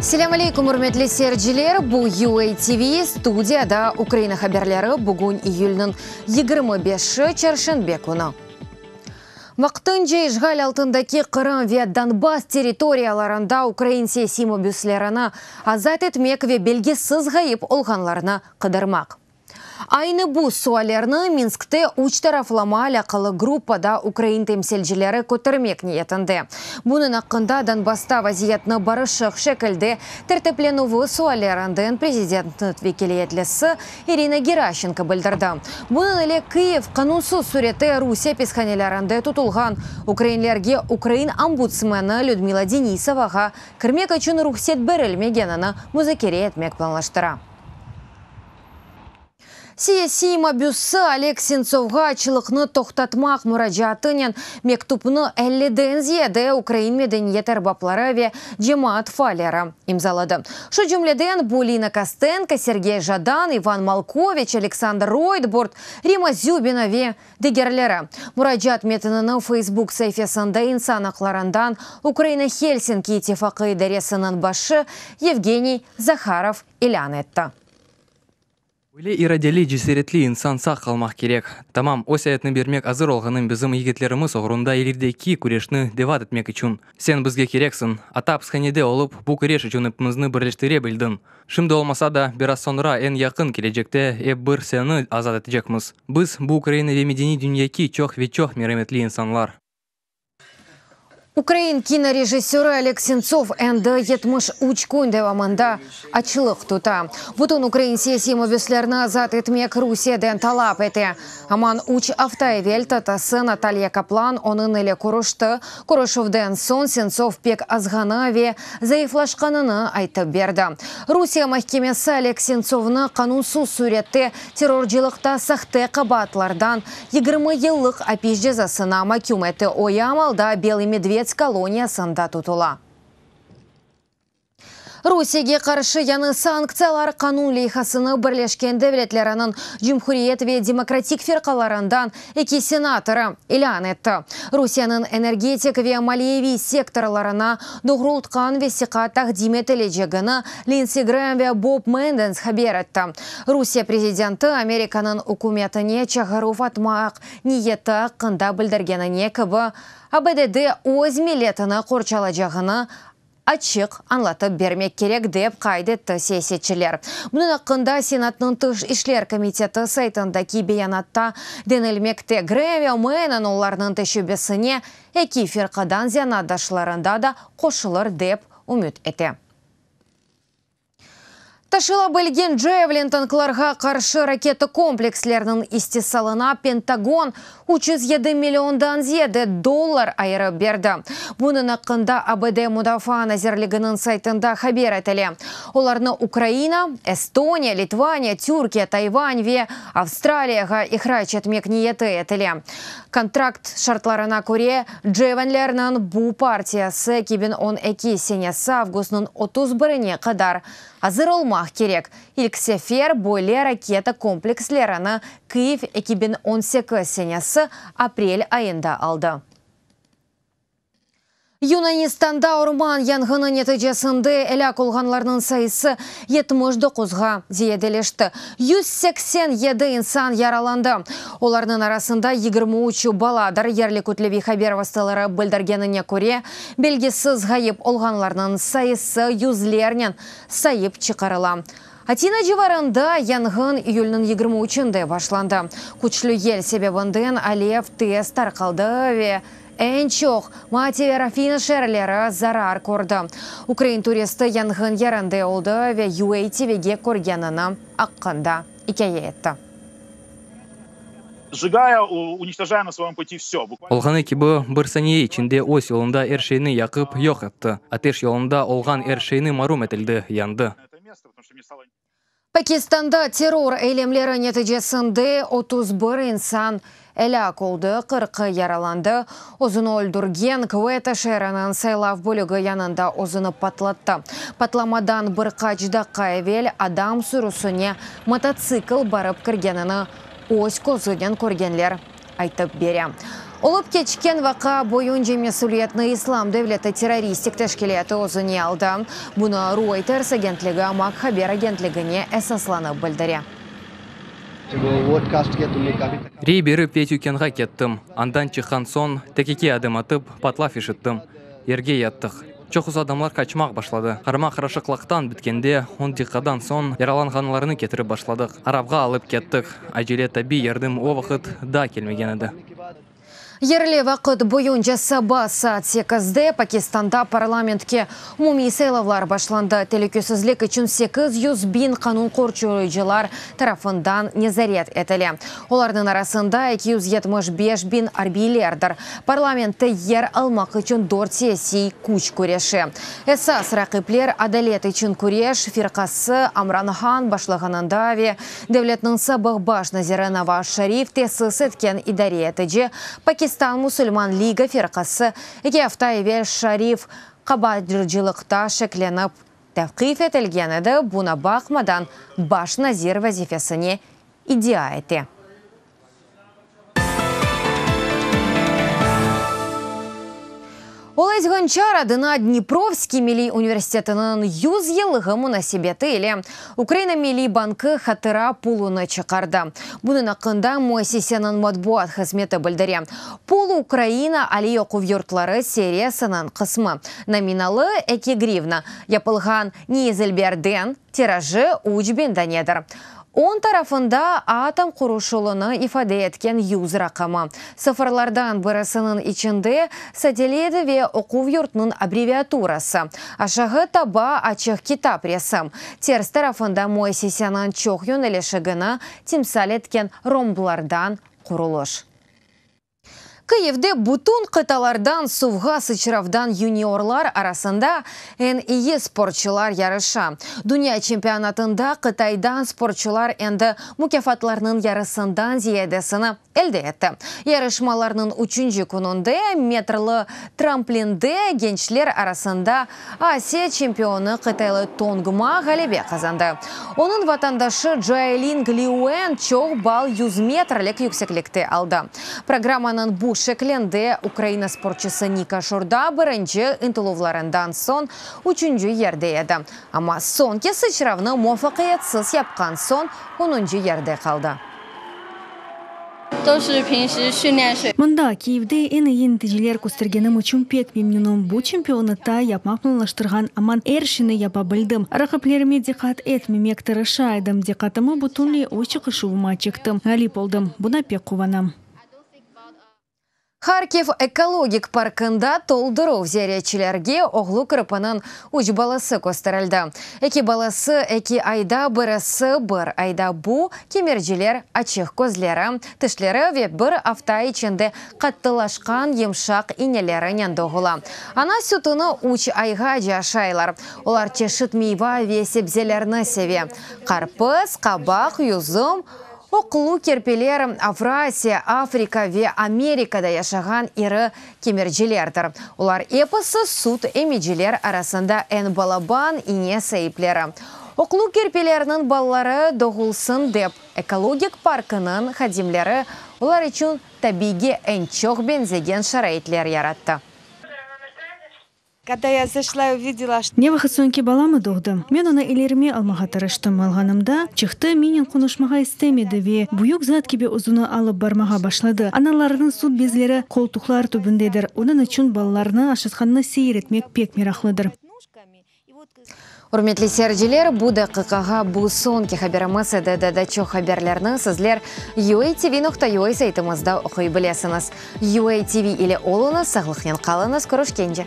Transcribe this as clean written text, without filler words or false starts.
Selâm aleyküm, ürmetli seyirciler! Bu UA TV, studiyada Ukraina haberleri, bugün iyülniñ 25-i, çarşenbe künü. Vaqtınca işğal altındaki Qırım ve Donbass territoriyalarında ukrain siyasiy mabüslerini azat etmek ve belgisiz ğayıp olğanlarnı qıdırmaq. Aynı bu suallerni Minskte üç taraflama alâqalı gruppada ukrain temsilcileri kötermek niyetinde. Bunıñ aqqında Donbassta vaziyetni barışıq şekilde tertiplenüvi suallerinden prezidentniñ vekiliyetlisi İrina Geraşenko bildirdi. Bunıñ ile Kyiv qanunsız sürette Rusiye apishanelerinde tutulğan ukrainlerge ukrain ombudsmeni Lüdmila Denisovağa kirmek içün ruhset berilmegenini muzakere etmek planlaştıra. Siyasiy mabüsi Oleg Sentsovğa açlıqnı toqtatmaq muracaatınen mektüpni elliden ziyade ukrain medeniyet erbapları ve cemaat faalleri imzaladı. Şu cümleden, bu Lina Kostenko, Sergey Jadan, İvan Malkoviç, Aleksandr Roytburt, Rimma Zübina ve digerleri. Muracaat metinini Facebook saifesinde İnsan aqlarından Ukraina Helsinki ittifaqı idaresiniñ başı Yevgeniy Zaharov ilân etti. Böyle iradeli, cesaretli insan sağ qalmaq kerek. Tamam, öz ayatını bermek azır olğanım bizim yigitlerimiz oğrunda ilerideki küreşni devat etmek içün. Sen bizge kereksiñ. Atta apishanede olıp, bu küreş içün epimizni birleştire bildiñ. Şimdi olmasa da, biraz soñra, eñ yaqın kelecekte ep bir seni azat etecekmiz. Biz, bu Ukraina ve medeniy dünyaki çoq ve çoq merametli insanlar. Ukrain kinorejissörı Oleg Sentsov endi 73 kün devamında açlıq tuta. Bütün ukrain siyasiy mabüslerni azat etmek Rusiyeden talap ete. Aman üç afta evel tatası Natalya Kaplan onıñ ile körüşti. Körüşüvden soñ Sentsov pek azğanı ve zayıflaşqanını aytıp berdi. Rusiye mahkemesi Oleg Sentsovnı qanunsız sürette terrorcılıqta sahte qabaatlardan 20 yıllıq apis cezasına maküm etti. O yamalda Belıy Medved koloniyasında tutula. Rusiyege qarşı yañı sanktsiyalar qanun leyhasını Birleşken Devletleriniñ Cumhuriyet ve Demokratik firqalarından eki senatorı ilân etti. Rusiyeniñ energetik ve maliyeviy sektorlarına doğrultqan vesiqa taqdim etilecegini Lindsey Graham ve Bob Menendez haber etti. Rusiye prezidenti Amerikanıñ ükümetine çağıruv atmaq niyeti aqqında bildirgenine kibi, ABD-de öz milletini qorçalacağını açıq añlatıp bermek kerek, dep qayd etti siyasetçiler. Bunıñ aqqında Senatnıñ tış işler komiteti saytındaki beyanatta denilmekte. Graham ve Menon olarnıñ teşebbüsine eki firqadan zenaatdaşlarında da qoşulır, dep ümüt ete. Taşıla bilgen Javelin tanklarğa qarşı raketa kompleksleriniñ istisalına Pentagon 307 milliondan ziyade dollar ayırıp berdi. Bunıñ aqqında ABD Mudafaa nazirliginiñ saytında haber etile. Olarnı Ukraina, Estoniya, Litvaniya, Türkiye, Tayvan ve Avstraliyağa ihrac etmek niyeti etile. Kontrakt şartlarına köre, Javelinlerniñ bu partiyası 2012 senesi avgustnıñ 31-ine qadar azır olmaq kerek. İlk sefer böyle raketa komplekslerini Kyiv 2018 senesi aprel ayında aldı. Yunanistanda orman yanğını neticesinde elâk olğanlarnıñ sayısı 79-ğa ziyadeleşti. 187 insan yaralandı. Olarnıñ arasında 23-ü baladır. Yerli kütleviy haber vastaları bildirgenine köre, belgisiz ğayıp olğanlarnıñ sayısı yüzlernen sayıp çıqarıla. Atina civarında yanğın iyülniñ 23-ünde başlandı. Küçlü yel sebebinden alev tez tarqaldı ve eñ çoq Mati ve Rafina şeerleri zarar kördi. Ukrain turisti yanğın yerinde oldı ve UA TVge körgenini aqqında ikâye etti. Сжигая, уничтожая на своем пути все. Olğanı kibi, bir saniye içinde öz yolunda er şeyni yaqıp yoq etti. Ateş yolunda olğan er şeyni marum etildi, yandı. Pakistanda terror eylemleri neticesinde 31 insan elâk oldı, 40-ı yaralandı. Özüni öldürgen Kveta şeeriniñ saylav bölügi yanında özüni patlattı. Patlamadan bir qaç daqqa evel adam sürüsine mototsikl barıp kirgenini öz közünen körgenler aytıp bere. Olıp keçken vaqia boyunca mesüliyetni İslam devleti terroristik teşkilâtı özüne aldı. Bunı Reuters agentligi Amaq haber agentligine esaslanıp bildire. Rey berip ve tükânğa kettim. Andan çıqqan soñ, tek eki adım atıp, patlav işittim. Yerge yattıq. Çoqusı adamlar qaçmaq başladı. Qarama-qarışıqlıqtan bitkende, on daqiqadan soñ, yaralanğanlarnı ketirip başladıq. Arabğa alıp kettik. Acele tabiy yardım o vaqıt daa kelmegen edi. Yerli vaqıt boyunca saba saat sekizde Pakistanda parlamentke umumiy saylavlar başlandı. Telükesizlik içün 800 biñ qanun qorçalayıcılar tarafından nezaret etile. Olarnıñ arasında 275 biñ arbiylerdir. Parlamentte yer almaq içün dört siyasiy küç küreşe. Esas raqipler Adalet içün küreş firqası Amran Han başlığınında ve devletniñ sabıq baş naziri Navaz Şarif tesis etken idare etici Pakistan musulman liga firqası eki afta evel Şarif qabarcılıqta şeklenip tevqif etilgen edi, buna baqmadan baş nazir vazifesine iddia ete. Oles Ğonçar adına Dniprovskiy milliy universitetiniñ 100 yıllığı munasebeti ile Ukraina Milliy bankı hatıra pulunı çıqardı. Bunıñ aqqında müessiseniñ matbuat hızmeti bildire. Pul Ukraina aliy oquv yurtları seriyasınıñ qısmı. Nominalı eki grivna, yapılğan niyzilberden, tirajı 3000 danedir. Oñ tarafında atom quruşulını ifade etken yüz raqamı. Sıfırlardan birisiniñ içinde satellit ve oquv yurtnıñ abbreviaturası. Aşağı taba açıq kitap resim. Ters tarafında müessiseniñ çoq yönelişigini timsal etken romblardan qurulış. Kıyivde bütün qıtalardan suvğa sıçravdan yuniorlar arasında eñ iyi sportçular yarışa. Dünya çempionatında Qıtaydan sportçular endi mukâfatlarnıñ yarısından ziyadesini elde etti. Yarışmalarnıñ üçünci kününde metrli tramplinde gençler arasında Asiya çempionı qıtaylı Tong Ma ğalebe qazandı. Onıñ vatandaşı Caylin Liuen çoq ball 100 metrlik yükseklikte aldı. Programmanıñ bu şeklinde Ukraina sportçısı Nika Şurda birinci ıntıluvlarından soñ üçünci yerde edi, amma soñki sıçravnı muvafaqiyetsiz yapqan soñ onuncı yerde qaldı. Mında, Kiyevde, eñ eyi neticeler köstergenim içün pek memnünim. Bu çempionatta yapmaq planlaştırğan aman er şeyni yapa bildim. Raqiplerime diqqat etmemek tırışa edim, diqqatımı bütünley öz çıqışuvıma çektim. Ğalip oldım, buna pek quvanam. Harkiv ekologik parkında tolduruv ziyaretçilerge oğlu kirpiniñ üç balası kösterildi. Eki balası eki ayda, birisi bir ayda. Bu kemerciler açıq közleri, tişleri ve bir afta içinde qattılaşqan yımşaq inelerinen doğula. Ana sütüni üç ayğace aşaylar. Olar çeşit meyva ve sebzelerni seve, qarpız, qabaq, yüzüm. Oqlu kirpiler Avrasiya, Afrika ve Amerikada yaşağan iri kemircilerdir. Olar episi süt emiciler arasında eñ balaban ine saipleri. Oqlu kirpilerniñ balaları doğulsın dep, ekologik parkınıñ hadimleri olar içün tabiyge eñ çoq beñzegen şaraitler yarattı. Ne vaqıt soñki balamı doğdı, men onı ellerime almağa tırıştım. Alğanımda, çıqtı, mennen qonuşmağa istemedi ve büyük zat kibi özüni alıp barmağa başladı. Analarınıñ süt bezleri qoltuqlar tübündedir, onıñ içün balalarını aşatqanını seyir etmek pek meraqlıdır. Ürmetli seyirciler, bu daqiqağa bu soñki haberimiz edi. Daa da çoq haberlerni sizler uatv.ua saytımızda oquy bilesiñiz. UATV ile oluñız, sağlıqnen qalıñız, körüşkence!